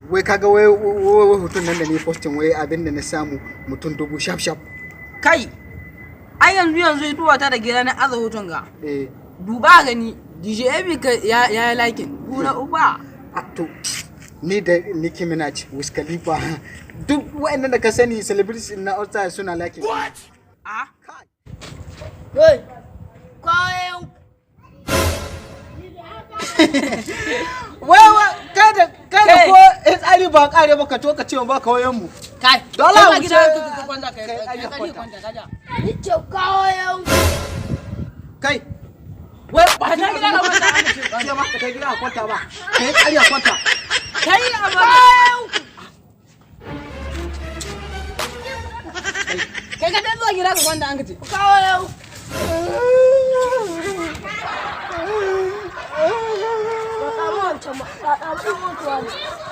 Wai kaga wai wai hoton nan da ni posting, wai abin da na samu mutum 1000 shaf shaf. Kai, ai yanzu yanzu duba ta da gida na aza hoton ga. Eh. Duba gani, DJ AB ka ya ya yi liking. Guna uba. A to, ni da Nicki Minaj, Wiz Khalifa, duk wa'annan da ka sani celebrities na outside suna liking. A Kai. Kai, kayan. Wai wai kai da Kai. ko tsari ba kare ba, ka to ka ce ba ka wayan mu. Kai, Dole kai mu gida ka kwanta kai. Kai, Kai ai, ya kai kwanta. Kwanta kaja. Ni ce kayan. Kai. Wai ba ta gida ka kwanta aka ce. Ce ma ka kai gida ka kwanta ba. Kai tsari ka kwanta. Kai amma kai ka zuwa gida ka kwanta an ka ce. Kayan. Ba samu wancan ba, ba samu ɗan wancan ba.